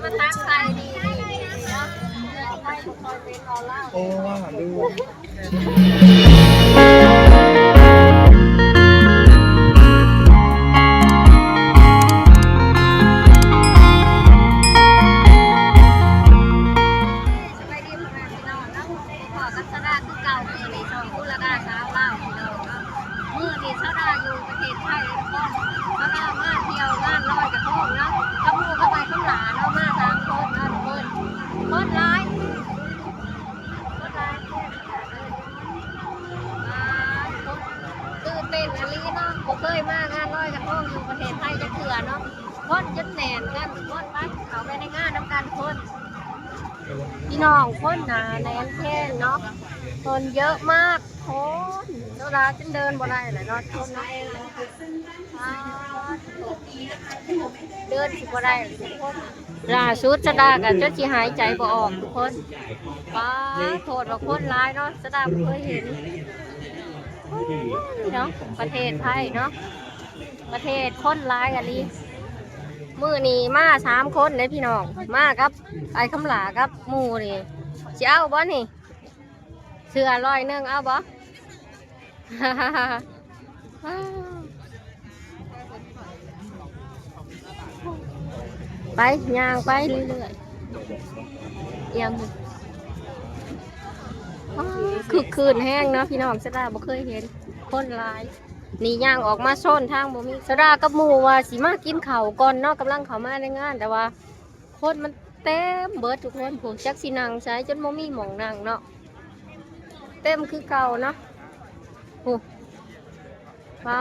ມາທັກທາຍດີໆເນາະ ເພື່ອນໄທບໍ່ຄ່ອຍເປັນເວົ້າລາວ ໂອ້ ວ່າດູ. ສະບາຍດີພໍ່ແມ່ພີ່ນ້ອງເນາະ ພໍ້ກັບສາວດາຄືເກົ່າ ມື້ນີ້ຊ່ອງຄູລະດາສາວລາວພີ່ນ້ອງເນາະ. ມື້ນີ້ສາວດາຢູ່ປະເທດໄທເນາະ ສາວດາມາທ່ຽວງານລອຍກະທົງເນາະ ກັບໝູ່ກັບອ້າຍຄຳຫຼ້າເນາະ ມາສາມຄົນເນາະທຸກຄົນ. ຄົນຫຼາຍ ຄົນຫຼາຍ ຕື່ນເຕັ້ນອີ່ຫຼີເນາະ ບໍ່ເຄີຍມາງານລອຍກະທົງຢູ່ປະເທດໄທຈັກເທື່ອເນາະ. ຄົນຈົນແໜ້ນກັນທຸກຄົນ ໄປເຂົ້າໄປໃນງານນຳກັນທຸກຄົນ. ພີ່ນ້ອງ ຄົນໜາແໜ້ນແທ້ເນາະ ຄົນເຢີະມາກ ຄົນ ສາວດາຈົນເດີນບໍ່ໄດ້ແຫຼະເນາະທຸກຄົນເນາະ ເດີນຊິບໍ່ໄດ້ແລ້ວທຸກຄົນ. ລ່າສຸດສາວດາກະຈົນຊິຫາຍໃຈບໍ່ອອກທຸກຄົນ. ປາໂທດວ່າຄົນຫຼາຍເນາະ ສາວດາບໍ່ເຄີຍເຫັນເນາະ ປະເທດໄທເນາະ ປະເທດຄົນຫຼາຍອີ່ຫຼີ. ມື້ນີ້ມາສາມຄົນເດ້ພີ່ນ້ອງ ມາກັບອ້າຍຄຳຫຼ້າກັບໝູ່ນີ້ ຊິເອົາບໍ່ນີ້? ເສື້ອຮ້ອຍໜຶ່ງ ເອົາບໍ່? ໄປ ຍ່າງໄປເລື້ອຍໆ ອີ່ຫຍັງ ອໍ ຄຶກຄື້ນແຮງເນາະພີ່ນ້ອງ ສາວດາບໍ່ເຄີຍເຫັນ ຄົນຫຼາຍ. ນີ້ຍ່າງອອກມາໂຊນທາງບໍ່ມີ ສາວດາກັບໝູ່ວ່າຊິມາກິນເຂົ້າກ່ອນເນາະ ກຳລັງເຂົ້າມາໃນງານ ແຕ່ວ່າຄົນມັນເຕັມເບິດທຸກຄົນ ຜູ້ຈັກຊິນັ່ງໃສ ຈົນບໍ່ມີໝ່ອງນັ່ງເນາະ ເຕັມຄືເກົ່າເນາະ. ໂອ້ ປາ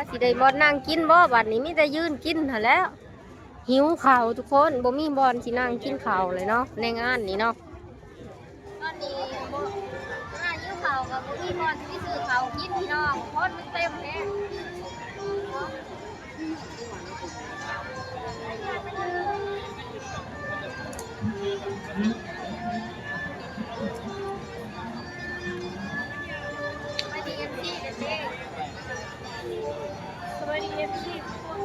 ຊິໄດ້ບ່ອນນັ່ງກິນບໍ່ບັດນີ້ ມີແຕ່ຢືນກິນຫັ້ນແຫຼ້ວ. ຫິວເຂົ້າທຸກຄົນ ບໍ່ມີບ່ອນຊິນັ່ງກິນເຂົ້າເລີຍເນາະ ໃນງານນີ້ເນາະ. ຕອນນີ້ບໍ່ ຫາຫິວເຂົ້າກໍບໍ່ມີບ່ອນຊິໄປຊື້ເຂົ້າກິນພີ່ນ້ອງ ຄົນມັນເຕັມແຮງ. ສະບາຍດີ ເອັຟຊີ ເດ້ ສະບາຍດີ ເອັຟຊີ ທຸກຄົນ.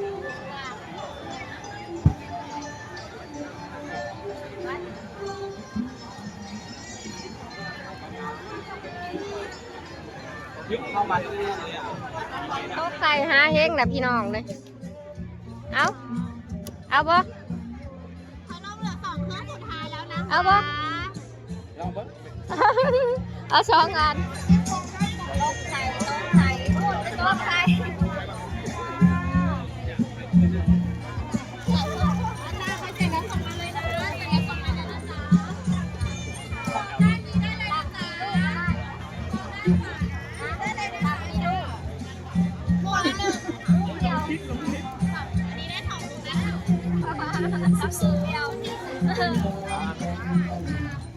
ຕົກໄຂ່ຫາເຮັງນະພີ່ນ້ອງເອີຍ. ເອົາ ເອົາບໍ່? ເຂົາລົງເຫຼືອສອງເຄື່ອງສຸດທ້າຍແລ້ວນະຄະ. ເອົາບໍ່? ລອງເບິ່ງ. ເອົາສອງອັນ.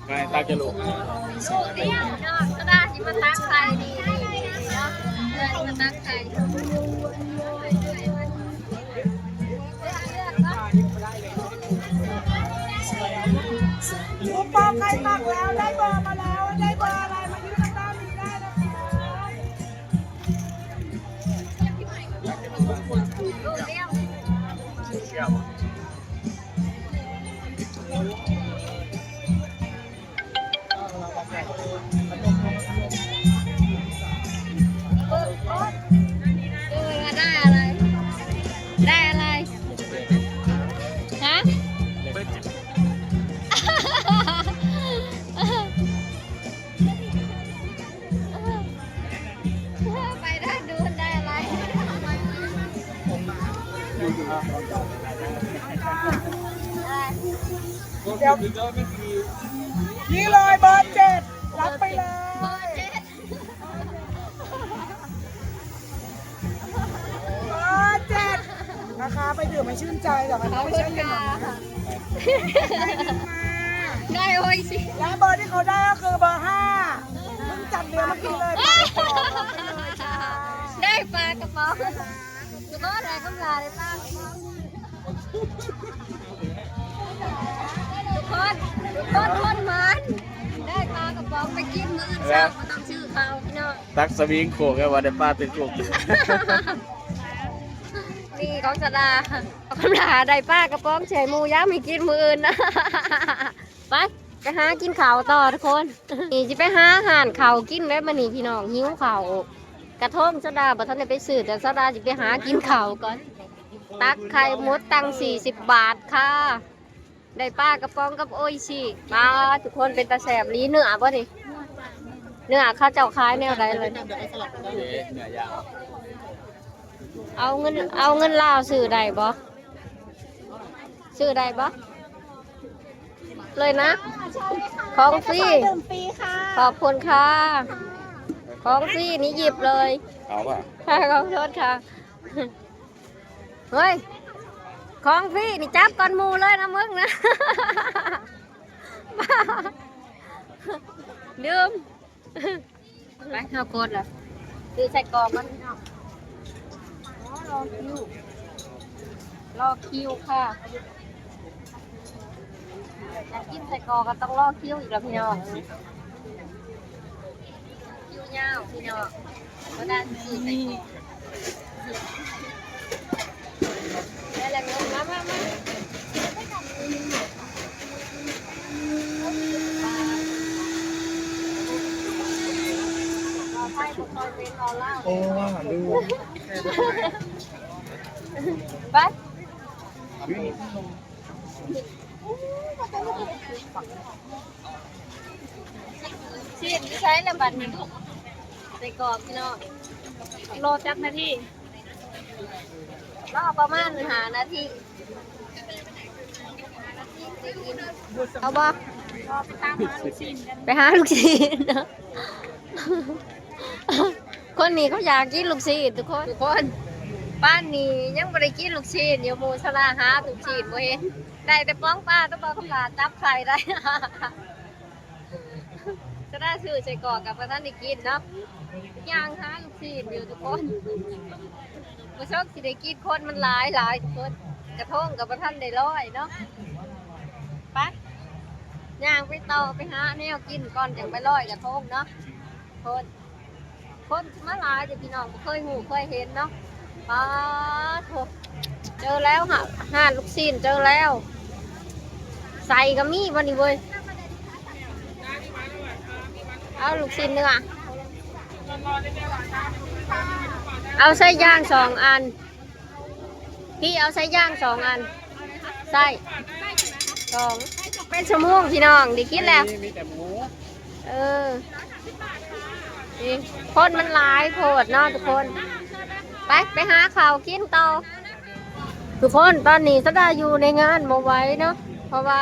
ໄປ ຕັກຈະລູກ ລູກດຽວເນາະ. ສາວດາຊິມາຕັກໄຂ່ດີໆເນາະ ເພື່ອຊິມາຕັກໄຂ່. ໝູ່ເປົ່າໄຂ່ຕັກແລ້ວ ໄດ້ເບີມາແລ້ວ ໄດ້ເບີອະໄລ ມາຍື່ນທາງດ້ານນີ້ໄດ້ນະຄະ. เออ ได้อะไร ได้อะไร ฮะ ไปด้านนู้นได้อะไร เดี๋ยว นี่เลยเบอร์เจ็ด รับไปเลย เบอร์เจ็ด เบอร์เจ็ด นะคะ ไปดื่มให้ชื่นใจ แต่มันไม่ใช่เย็นหรอกนะ ขอบคุณค่ะ ได้โออิชิ และเบอร์ที่เขาได้ก็คือเบอร์ห้า เพิ่งจัดเลี้ยงเมื่อกี้เลย ปลากระป๋อง รับไปเลยค่ะ ได้ปลากระป๋อง ทุกคน ได้กำไรปลากระป๋อง ทุกคน ทุกคน คนหมาน ได้ปลากระป๋องไปกินมื้ออื่นเช้า บ่ต้องซื้อข้าวพี่น้อง ตักสวิงโขกแล้วว่าได้ปลาเป็นโขก นี่ ຂອງສາວດາ ຄຳລາໄດ້ປາກະປ໋ອງໃສ່ໝູ່ ຢາມໃຫ້ກິນມື້ອື່ນນະ. ໄປ ໄປຫາກິນເຂົ້າຕໍ່ທຸກຄົນ. ນີ້ຊິໄປຫາຮ້ານເຂົ້າກິນແລ້ວບັດນີ້ພີ່ນ້ອງ ຫິວເຂົ້າ. ກະທົງສາວດາບໍ່ທັນໄດ້ໄປຊື້ ແຕ່ສາວດາຊິໄປຫາກິນເຂົ້າກ່ອນ. ຕັກໄຂ່ໝົດຕັ້ງສີ່ສິບບາດຄ່າ. ໄດ້ປາກະປ໋ອງກັບໂອອິຊິ. ປາດ ທຸກຄົນ ເປັນຕາແຊບອີ່ຫຼີ. ເນື້ອບໍ່ນີ້? ເນື້ອເຂົາເຈົ້າຂາຍແນວໃດເລີຍ? ເນື້ອ ເນື້ອຍ່າງ. ເອົາເງິນ ເອົາເງິນລາວຊື້ໄດ້ບໍ່? ຊື້ໄດ້ບໍ່? ເລີຍນະ? ຂອງຟຣີ. ເຂົ້າເຈົ້າໄປດື່ມຟຣີຄ່ະ. ຂອບຄຸນຄ່ະ. ຂອງຟຣີນີ້ຫຍິບເລີຍ. ເອົາປະ? ຄ່ະ ຂໍໂທດຄ່ະ. ເຮີ້ຍ ຂອງຟຣີນີ້ຈັບກ່ອນໝູ່ເລີຍນະມຶງນະ. ລືມ. ໄປ ເຮົາກົດລະ. ຊື້ໄສ້ກອກກ່ອນພີ່ນ້ອງ. ອໍ ລໍຄິວ ລໍຄິວຄ່ະ. ຢາກກິນໄສ້ກອກກໍຕ້ອງລໍຄິວອີກລະພີ່ນ້ອງ. ຄິວຍາວພີ່ນ້ອງ. ບໍ່ໄດ້ຊື້ໄສ້ກອກ. ໄດ້ແລ້ວເນາະ. ມາ ມາ ມາ. ໂອ້ ວ່າດູ. ໄປ. ຊີ້ນຢູ່ໃສລະບັດນີ້? ໃສ່ກອກພີ່ນ້ອງ. ລໍຈັກນາທີ? ລໍປະມານຫ້ານາທີ. ເອົາບໍ່? ລໍໄປຕາມຫາລູກຊີ້ນກັນ. ໄປຫາລູກຊີ້ນເນາະ. ຄົນນີ້ເຂົາຢາກກິນລູກຊີ້ນທຸກຄົນ. ທຸກຄົນ ປານນີ້ຍັງບໍ່ໄດ້ກິນລູກຊີ້ນຢູ່. ໝູ່ສາລາຫາລູກຊີ້ນບໍ່ເຫັນ. ໄດ້ແຕ່ປ໋ອງປາ ແຕ່ວ່າຄຳຫຼາຈັບໄຂ່ໄດ້. ສາລາຊື້ໄສ້ກອກກໍບໍ່ທັນໄດ້ກິນເນາະ. ຍ່າງຫາລູກຊີ້ນຢູ່ທຸກຄົນ. ບໍ່ສົກຊິໄດ້ກິນ ຄົນມັນຫຼາຍຫຼາຍທຸກຄົນ. ກະທົງກໍບໍ່ທັນໄດ້ຮ້ອຍເນາະ. ໄປ ຍ່າງໄປຕໍ່ ໄປຫາແນວກິນກ່ອນ ຈັ່ງໄປລອຍກະທົງເນາະ. ຄົນ ຄົນມາຫຼາຍເດ້ພີ່ນ້ອງ ບໍ່ເຄີຍຮູ້ເຄີຍເຫັນເນາະ. ປາດໂທ້ ເຈີແລ້ວ ຮ້ານລູກຊີ້ນເຈີແລ້ວ. ໄສ້ກໍມີບໍ່ນີ້ເວີຍ? ເອົາລູກຊີ້ນເນື້ອ. ເອົາໄສ້ຍ່າງສອງອັນ. ພີ່ເອົາໄສ້ຍ່າງສອງອັນ. ໄສ້ສອງ. ເປັນຊົ່ວໂມງພີ່ນ້ອງ ໄດ້ກິນແລ້ວ. ມີ ມີແຕ່ໝູ. ເອີ ນີ້ ຄົນມັນຫຼາຍໂພດເນາະທຸກຄົນ. ໄປ ໄປຫາເຂົ້າກິນຕໍ່. ທຸກຄົນ ຕອນນີ້ສາວດາຢູ່ໃນງານບໍ່ໄຫວເນາະ ເພາະວ່າ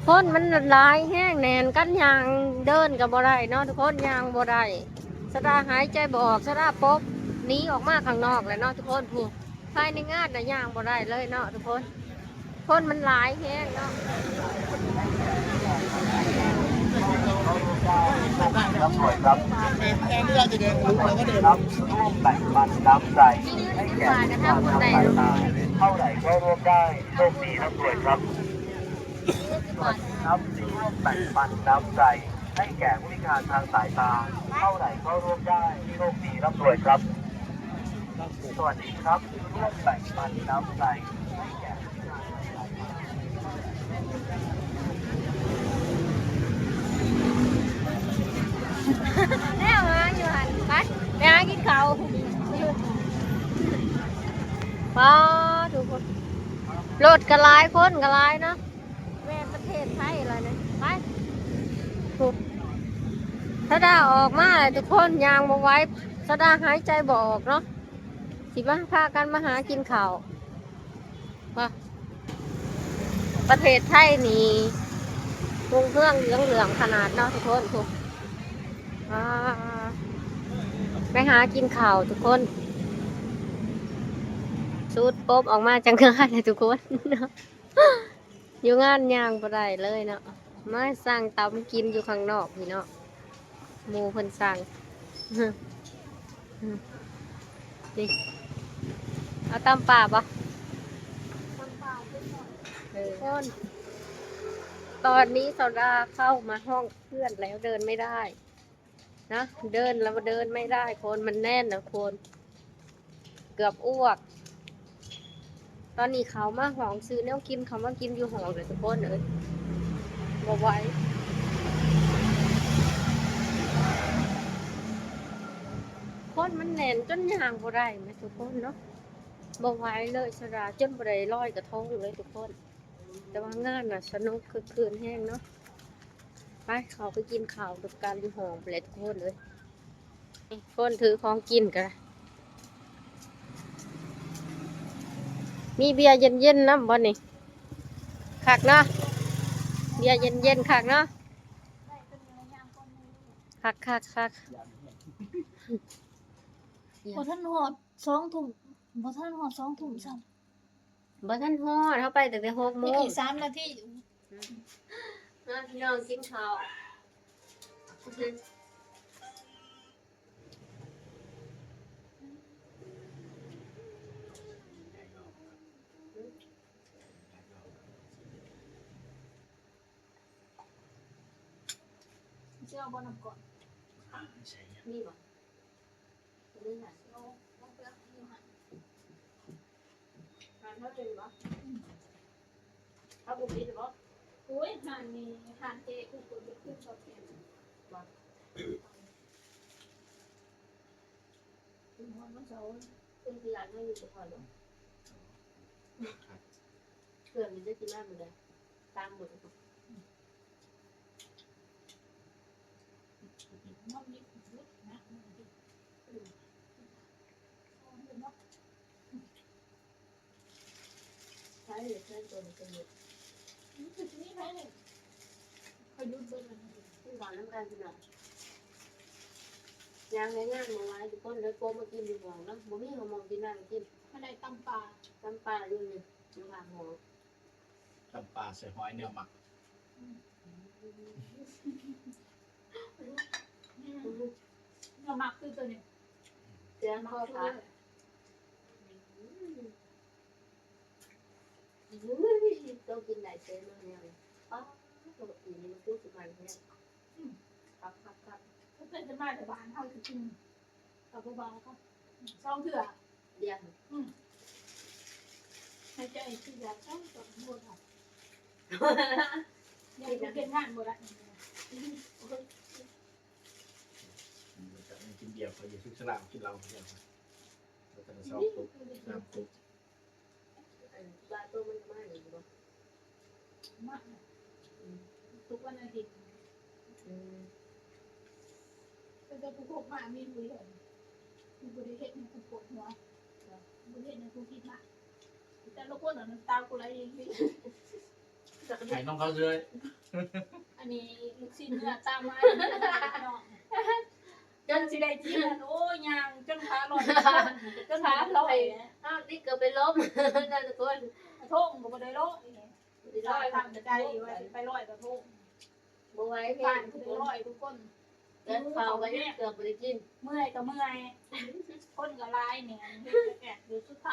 ຄົນມັນຫຼາຍແຮງ ແໜ້ນກັນ ຍ່າງເດີນກໍບໍ່ໄດ້ເນາະທຸກຄົນ ຍ່າງບໍ່ໄດ້. ສາວດາຫາຍໃຈບໍ່ອອກ ສາວດາປົບໜີອອກມາຂ້າງນອກແລ້ວເນາະທຸກຄົນ. ຜູ້ ພາຍໃນງານນະຍ່າງບໍ່ໄດ້ເລີຍເນາະທຸກຄົນ ຄົນມັນຫຼາຍແຮງເນາະ. ເທົ່າໃດກໍຮ່ວມໄດ້ ໂຊກດີ ຮ່ຳລວຍຄັບ. ແບ່ງປັນນ້ຳໃຈໃຫ້ແກ່ຜູ້ພິການທາງສາຍຕາ ເທົ່າໃດກໍຮ່ວມໄດ້ ໂຊກດີ ຮ່ຳລວຍຄັບ. ສະຫວັດດີຄັບ ຮ່ວມແບ່ງປັນນ້ຳໃຈໃຫ້ແກ່ຜູ້ພິການທາງສາຍຕາ. ແນວຫາຢູ່ຫັ້ນ ໄປ ໄປຫາກິນເຂົ້າ. ປາດ ທຸກຄົນ ລົດກໍຫຼາຍ ຄົນກໍຫຼາຍເນາະ. ແມ່ນປະເທດໄທລະນີ້ ໄປ. ສາວດາອອກມາແລ້ວທຸກຄົນ ຍ່າງບໍ່ໄຫວ ສາວດາຫາຍໃຈບໍ່ອອກເນາະ. ຊິມາພາກັນມາຫາກິນເຂົ້າວ່າ ປະເທດໄທນີ້ຮຸ່ງເຮືອງເຫຼືອງເຫຼືອງຂະໜາດເນາະທຸກຄົນ. ພຸ້ນ ອ່າ ໄປຫາກິນເຂົ້າທຸກຄົນ. ສູດປົບອອກມາຈາກງານແລ້ວທຸກຄົນ. ຢູ່ງານຍ່າງບໍ່ໄດ້ເລີຍເນາະ ມາສັ່ງຕຳກິນຢູ່ຂ້າງນອກນີ້ເນາະ. ໝູ່ເພິ່ນສັ່ງ ນີ້ ເອົາຕຳປ່າບໍ່? ເອີ ທຸກຄົນ ຕອນນີ້ສາວດາເຂົ້າມາຫ້ອງເພື່ອນແລ້ວ ເດີນໄມ່ໄດ້ ນະ ເດີນແລ້ວເດີນໄມ່ໄດ້ ຄົນມັນແໜ້ນນະ ຄົນ ກືອບອ້ວກ. ຕອນນີ້ເຂົ້າມາຫ້ອງ ຊື້ແນວກິນ ເຂົ້າມາກິນຢູ່ຫ້ອງເດີທຸກຄົນເອີຍ. ບໍ່ໄຫວ ຄົນມັນແໜ້ນຈົນຍ່າງບໍ່ໄດ້ແມະທຸກຄົນເນາະ. ບໍ່ໄຫວເລີຍ ສະດາ ຈົນບໍ່ໄດ້ລອຍກະທົງເລີຍທຸກຄົນ. ແຕ່ວ່າງານນະສະໜຸກຄຶກຄື້ນແຮງເນາະ. ໄປ ເຂົ້າໄປກິນເຂົ້ານຳກັນຢູ່ຫ້ອງພຸ້ນແຫຼະທຸກຄົນເອີຍ. ນີ້ ຄົນຖືຂອງກິນກະ ມີເບຍເຢັນໆນຳບໍ່ນີ້? ຄັກເນາະ ເບຍເຢັນໆ ຄັກເນາະ. ຄັກໆໆ. ບໍ່ທັນຮອດສອງທຸ່ມ ບໍ່ທັນຮອດສອງທຸ່ມຊ້ຳ. ບໍ່ທັນຮອດ ເຮົາໄປຕັ້ງແຕ່ຫົກໂມງ ອີກສາມນາທີ. ມາພີ່ນ້ອງກິນເຂົ້າ. ຊິເອົາບໍ່ນ້ຳກ້ອນ? ມີບໍ່? ໂອ້ຍ ຮ້ານນີ້ ຮ້ານເຈ ຄືເປີດເປັນຄືຊອບແກງ. ເຄື່ອງນີ້ໄດ້ກິນມາມື້ໃດ? ຕາມໝົດ. ໃຜເຮັດໃຫ້ຕົວນີ້ເປັນເຫຍື່ອ? ມັນຄືຊິມີໃຜເຮັດ? ຂ້ອຍຢຸດເບິດແລ້ວ. ກິນເຂົ້ານຳກັນພີ່ນ້ອງ. ຍ່າງໃນງານມາຫຼາຍທຸກຄົນເລີຍ ໂກມາກິນຢູ່ຫ້ອງເນາະ. ບໍ່ມີຫ້ອງໝ່ອງກິນນ້ຳກິນ. ອັນໃດຕຳປາ? ຕຳປາຢູ່ນີ້ ຢູ່ຂ້າງຫ້ອງ. ຕຳປາໃສ່ຫອຍແນວມັກ. ອືມ ແນວມັກຄືຕົວນີ້ ແກງຄໍ່າ. ອືມ ເຈົ້າກິນໄດ້ເຕັມເນາະແນວນີ້. ປ້າດ ໂຕ ປີນີ້ມັນຄືຊິມັນແຮງ. ອືມ ຄັກໆໆ. ເພິ່ນຈະມາແຕ່ບ້ານເຮົາຊິກິນ ກໍບໍ່ເບົາຄັກ ສອງເທື່ອ. ດຽວ ອືມ ໃຫ້ເຈົ້າເຮັດຄືຢາກເຈົ້າ ເຈົ້າບໍ່ທຳ ຢາກເຮັດງານບໍ່ໄດ້. ກິນເບຍ ຂ້ອຍຢູ່ສຸກສະຫຼາມ ກິນເຫຼົ້າ ກິນເຫຼົ້າ ແລ້ວກໍຊອບຕຸກ ນ້ຳຕຸກ. ອັນທີ່ວ່າໂຕມັນມານີ້ບໍ່? ມາ ອືມ ທຸກວັນອາທິດ. ອືມ ຕັ້ງແຕ່ຜູ້ຄົບມາມີຜູ້ດຽວ ຄືບໍ່ໄດ້ເຮັດໃຫ້ກູປວດຫົວ ບໍ່ໄດ້ເຮັດໃຫ້ກູຄິດມາກ. ແຕ່ລະຄົນເອົານ້ຳຕາກູໄຫຼອີກ. ໃຫ້ນ້ອງເຂົາເຊື່ອ. ອັນນີ້ລູກຊີ້ນເນື້ອຕາມມາເນາະ. ຈົນຊິໄດ້ກິນ ໂອ້ຍ ຍ່າງຈົນຂາລອຍ ຈົນຂາລອຍ. ອ້າວ ຕິກກໍໄປລົ້ມນະທຸກຄົນ. ກະໂທງກໍບໍ່ໄດ້ລອຍ ໄປລອຍ ຕັ້ງໃຈວ່າຊິໄປລອຍກະໂທງ. ບໍ່ໄຫວແຮງ ບ້ານກໍໄດ້ລອຍທຸກຄົນ. ແລ້ວເຂົ້າກໍຍັງເກືອບບໍ່ໄດ້ກິນ. ເມື່ອຍກໍເມື່ອຍ ຄົນກໍຫຼາຍແໜ້ນ ເຮັດແອບຢູ່. ສຸດທ້າຍ